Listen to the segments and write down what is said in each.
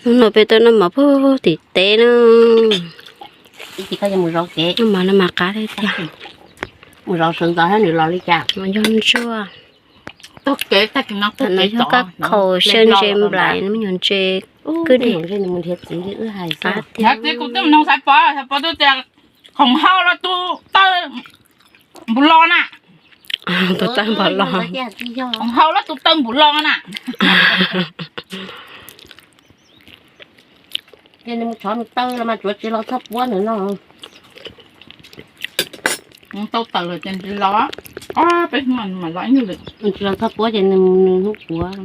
Hnub no peb tuaj noj mov puag tim teb na. Ib chim koj yuav mus zov kev, noj mov no mas qab tiag tiag. Mus zov sawv ntxov thiab nws los li cas. Mov yog ntsuag. Tag kev tag kev no, tag kev no yog kab khaum siab ntse nplaim, me nyuam ntse kwj deg. Nws mus nrhiav txiv li wb hais qab tiag. Txiv kuv twb mus nug Xaiv Pov, Xaiv Pov twb tias khoom hau los tus taw npum los na. Tus taw npum los. Khoom hau los tus taw npum los na. Ces nws mus tshov nws taw los mas tsuav tsis los txog puab nws no. Tau tawm lawm ces nws los, peb hnub mas los ib nyuag lwm. Nws tsis los txog puab ces nws mus nws hnub puav.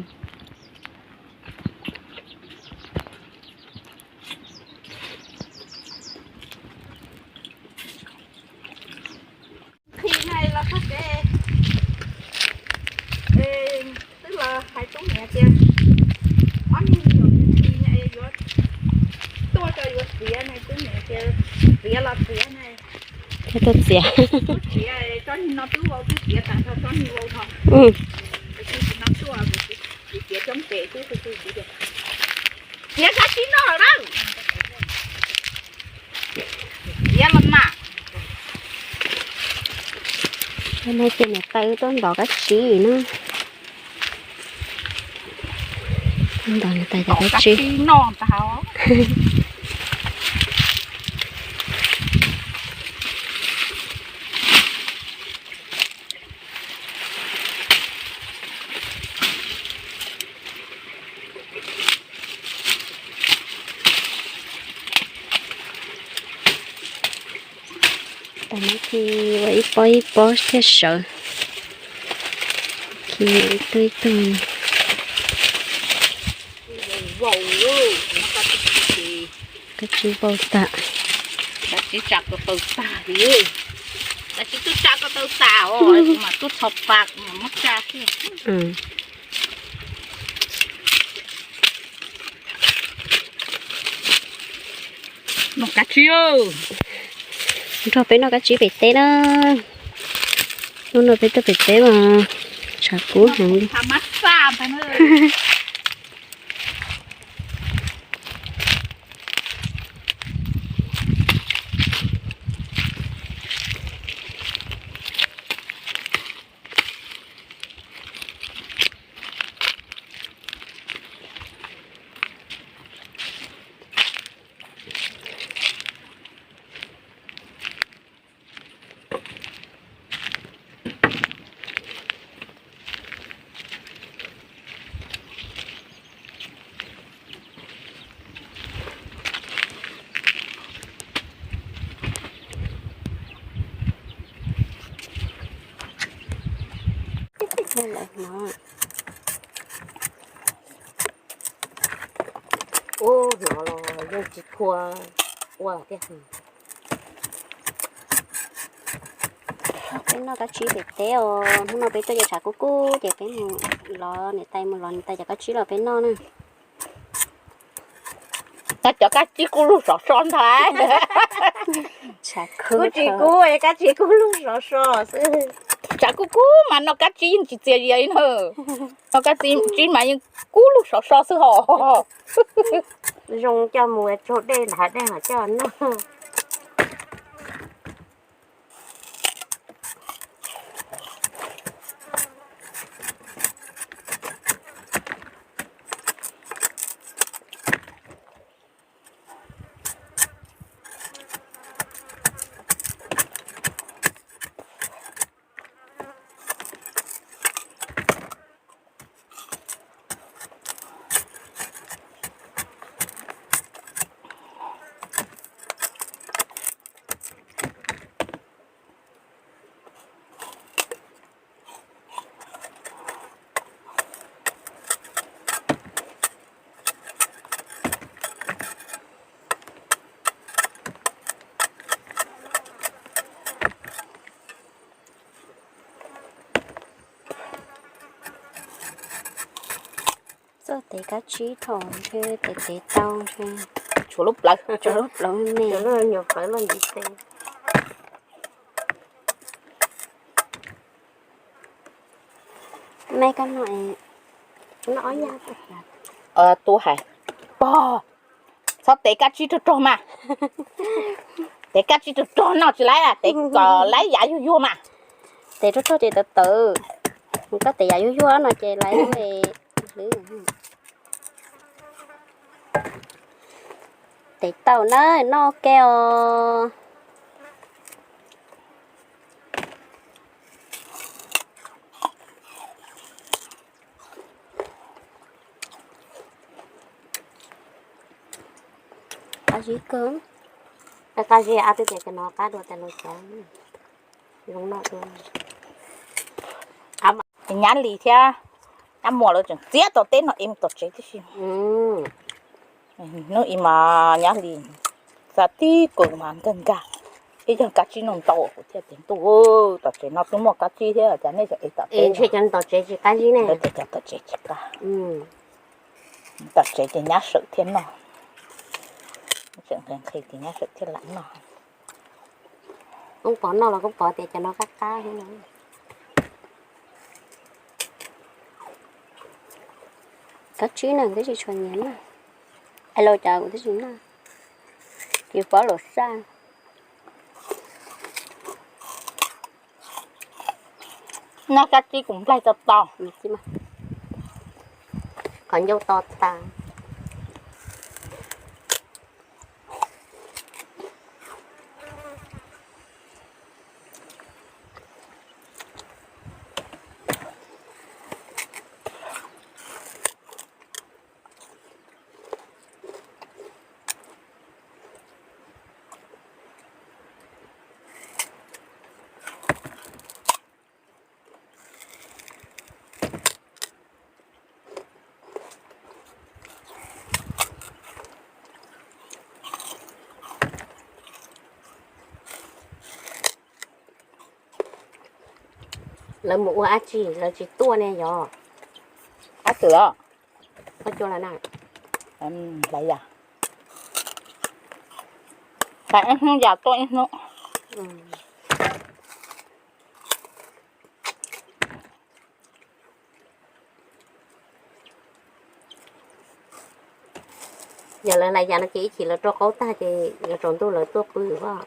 Khi na los txog kev, twb los hais tub niam tias ob niag nyuam khi na yuav tuaj tso yuav txiav na, tub niam tias txiav los txiav na. Thiaj tuaj txiav. Txiav tsob niag no twb vau twb txiav tas tso tsob niag vau no. Tsis no tuaj, txiav tsob ntev xwb, txiav kab tsib noj lawm na. Txiav los mas. Cov no ces niam tais wb tuaj ntov kab tsib na. Ntov niam tais cov kab tsib no ntag. Tam no khi ua ib pob ib pob thiaj sawv. Khi ib tug ib tug. Kab tsib vau tag. Kab tsib tsa ko taw tag li. Kab tsib twb tsa ko taw tag os, mas tuaj txhos pas mas muab tsa thiab. Noj kab tsib. Nrog peb noj kab tsib pem teb na. Hnub no peb tuaj pem teb mas tshav kub heev li. Ub, hnov los yeej tsis tshua ua tiag. Peb noj kab tsib pem teb os, hnub no peb tuaj ces tshav kub kub ces peb mus lov niam tais, mus lov niam tais cov kab tsib los peb noj na. Cov kab tsib kub lug sov so ntag. Kuj tsis kub, kab tsib kub lug sov so xwb. Tshav kub kub mas noj kab tsib yeej tsis txias zias li na. Noj kab tsib mas yeej kub lug sov so xwb hos. Zoo coj mus tsaug dej nrhav dej mas coj noj. Txoj tes kab tsib thaum ntshe tes tes tau ntshe. Tshuav lub plawv, tshuav lub plawv me me. Mej koj noj, tub hais. Pog, txhob tev kab tsib rog rog mas. Tev kab tsib rog rog noj tsis laib, tev kom laib yav yuag yuag mas. Tev rog rog ces tawv tawv. Koj tev yav yuag yuag no ces laib hlwb. Tev tau na, noj ke os. Qab zib kawg. Qab zib, ab twb tias cov no qab dua tas los xyov. Zoo noj dua. Nyab Lis thiab Nyab Muas lawv tseem txiav tau teb no es mus tom tsev tib si. Hnub ib mas Nyab Lis xa tib kws mas nkag nkag, ib yog kab tsib no ntau kuv thiaj tias ntuj, tom tsev no twb muaj kab tsib thiab cas nej tseem ev tom teb, tom tsev tsis qab. Tom tsev ces Nyab Sawm thiaj noj, tseem nqhis nqhis ces Nyab Sawm thiaj lam noj. Kuv pom noj los kuv pom tias cov no qab qab thiab no. Kab tsib na kuv twb tsis tshua nyiam na. Es los cas kuv twb tsis noj, tsis paub luam saj. Noj kab tsib kuv nplaig to to, qhov ncauj to tas. Lawv mus ua dab tsi lawv tsis tuaj ne yog? Qab twm os. Hlais yam, hlais ib hnub yam tuaj ib hnub. Yog lawv hlais yam no ces ib chim lawv rau qaub tag ces yuav tsaus ntuj lawv tuaj pw os.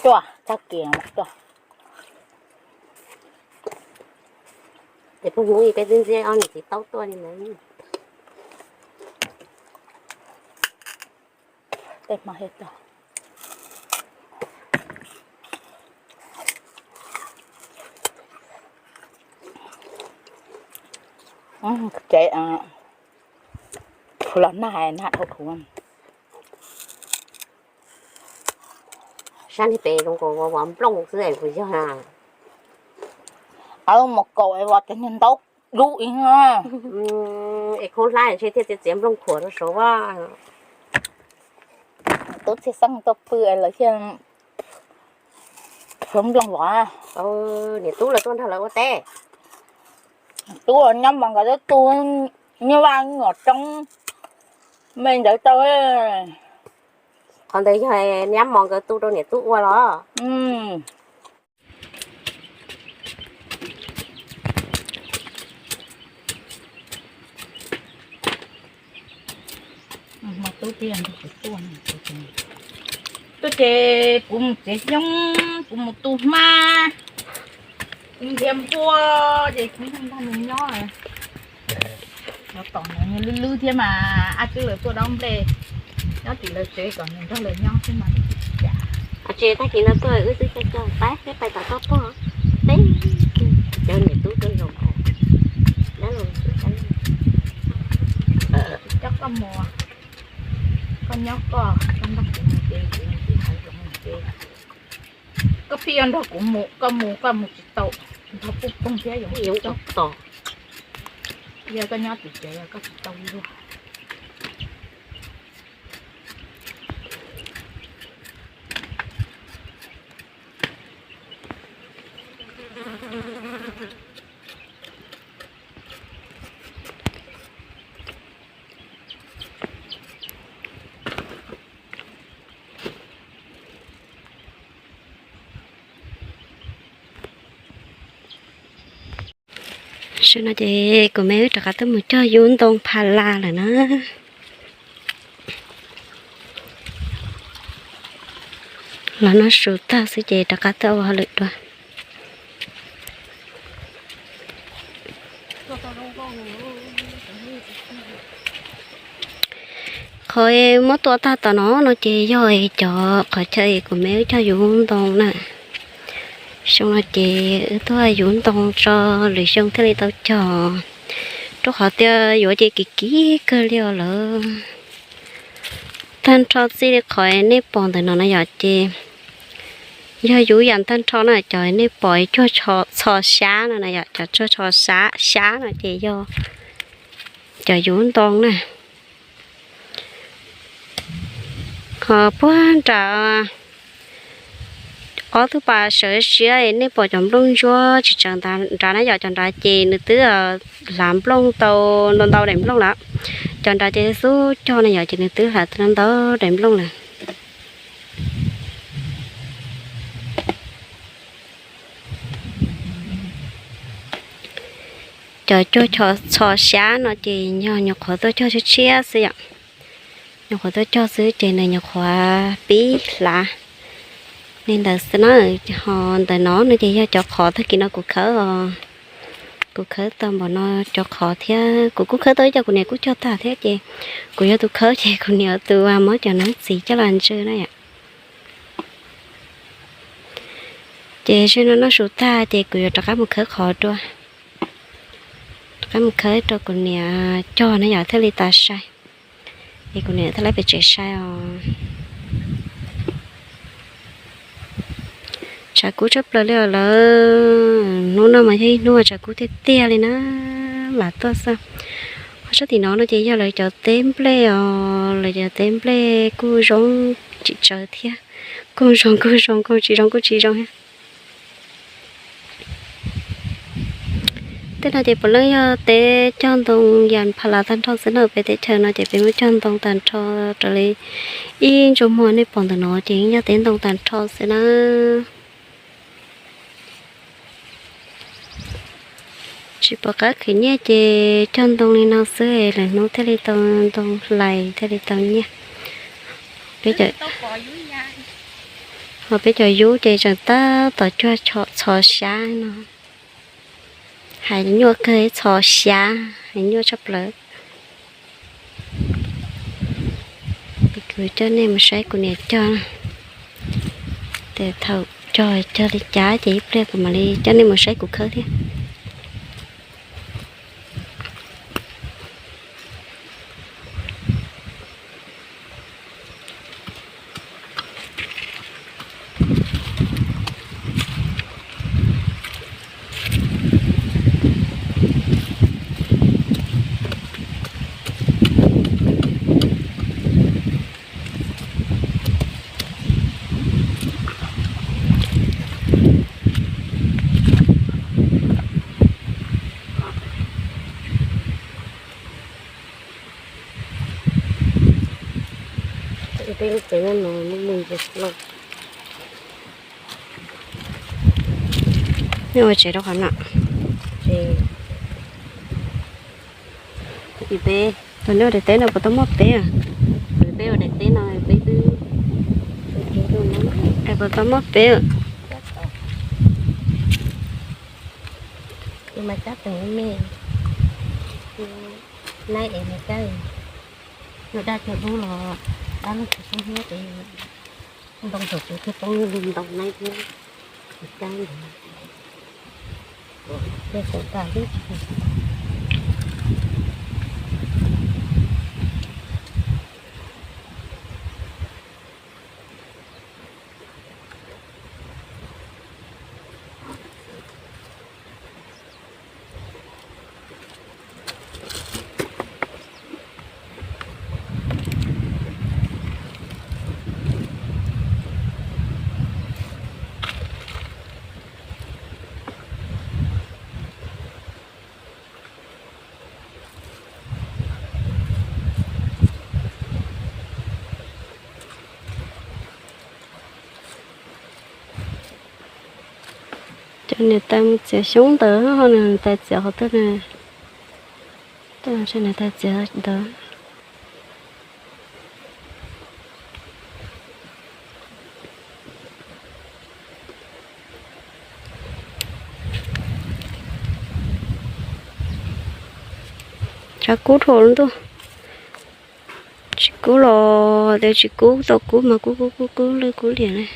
Tuaj tag kis tuaj. Es pug hnub peb twb ntxiab ob niam txiv taub tuaj li ntawd. Tej hmo thiaj tau. Tsev, los nag hais nag dhau dhau. Sab niag pem zoo nkaus vov nplooj xwb puas yog na? Aw, mus kaum es vov cov niag ntaub dub ib. Es khaub hlab ntshe thiaj txiav txiav nplooj khuam rau saud. Tub Txhiaj Xeeb tuaj pw es lawv thiaj suav nplooj vov. Niam tub lawv tuaj nrog lawv ua teb. Tub nyob mos nkawd tu nyuj vaj nyuam roob me ntawd tau. Qhov ntawd yog nyob mos nkawd tu rau niam tub ua los. Hmo tub thiaj nrog kuv tuaj, tuaj ces kuv mus txiav xyoob, kuv mus tu hmab, kuv nrhiav npua, ces kuv nrog nws nyob. Los tom no lwb lwb thiab mas, ab twb lawv tuaj dob nplej nyob tim lawv tsev kom nws nrog lawv nyob xwb mas. Tsev tag kis no tuaj wb twb coj coj pab peb pais tom toj pog, peb cov niam tub tuaj zoo. Dab laug, coj koj mus, koj nyob koj, koj nrog kuv mus ces kuv mus tim hav zoov mus ces. Koj pheej yuav nrog kuv mus, koj mus koj mus tsis tau, nrog puj phooj thiab yoov coj tos. Yog koj nyob tim tsev koj tsis tau luag. Tam sim no ces kuv me wb rov qab tuaj mus cog yub ntoo pha la lawm na. Los noj su tag xwb ces rov qab tuaj ua hauj lwm dua. Qhov muab tua tag tom no no ces yog cov qhov chaw kuv me wb cog yub ntoo na. Xyoo no ces wb tuaj yub ntoo tso, lwm xyoo thiaj li tau cog, rau qhov tias yuav ces kim kim kawg li os lawm. Tag nrho txij li qhov nej pom ntawm no na yom ces yog yub yam tag nrho na, cov nej pom cuag txho xyab no na yom, cov cuag txho xyab no ces yog cov yub ntoo na. Ho puag nram ob tug pas sawv siab nej pom cov nplooj ntsuab tsis tsaws nrad na yom, cov nrad ces nws twb hlav nplooj tau ntau ntau daim nplooj lawm. Cov nrad ces xub cog na yom ces nws twb hlav tau ntau daim nplooj lawm. Cov cuag txho xyab no ces yog nyuam qhuav tuaj cog tshiab tshiab xwb yom. Nyuam qhuav tuaj cog xwb ces nws nyuam qhuav pib hlav li ntawd xwb na. Ho ntawm no no ces yog cov qhov tag kis no kuv khawb os. Kuv khawb tau npaum no cov qhov thiab kuv kuj khawb tau ib co kuv niam kuj cog tag thiab ces kuv yog tus khawb ces kuv niam tus muab cov no txiv coj los ntsaws na yom. Ces zaum no noj su tag ces kuv yuav rov qab mus khawb qhov dua. Rov qab mus khawb rau kuv niam cog na yom thiaj li tas sai. Es kuv niam thiaj li pem tsev sai os. Tshav kub tshaj plaws li os lawm. Hnub no mas yog ib hnub tshav kub tiag tiag li na. Lam tuaj xwb. Ho sab tim no no ces yog lawv cov teb nplej os, lawv cov teb nplej kuj zoo tsis tsawg thiab. Kuj zoo kuj zoo, kuj tsis zoo kuj tsis zoo thiab. Tej no ces puav leej yog teb cog ntoo yam pha la tag nrho xwb na, peb teb chaws no ces peb muab cog ntoo tag nrho raws li ib ntsug muag nej pom ntawm no ces yeej yog teb ntoo tag nrho xwb na. Tsis pom qab khwv nyiaj ces cog ntoo li no xwb lwm hnub thiaj li tau ntoo hlais thiaj li tau nyiaj. Peb cov, ho peb cov yub ces tseem tab tom cuag txho xyab no. Hais nyuaj kawg, txho xyab, hais nyuaj tshaj plaws. Kuv coj nej mus saib kuv niam cog. Ces thaum cog cog li cas ces ib pliag kuv mam li coj nej mus saib kuv khawb thiab. Peb lub tsev no no muaj muaj ntsis loj. Nej ua tsev rau qhov no. Peb, tus nej ua daim teb no puas tau muaj peb? Peb ua daim teb no peb twb, es puas tau muaj peb? Ntoo thaum twg thiaj poob ntoo naib thiab, kab ntawd, tej xav tas xwb. Niam tais mus txiav xyoob ntawd, ho niam tais txiav qhov twg na? Niam tais txiav ntawd. Tshav kub dhau ntuj. Tsis kub los tias tsis kub, tau kub mas kub kub kub kub lwj kub liam li.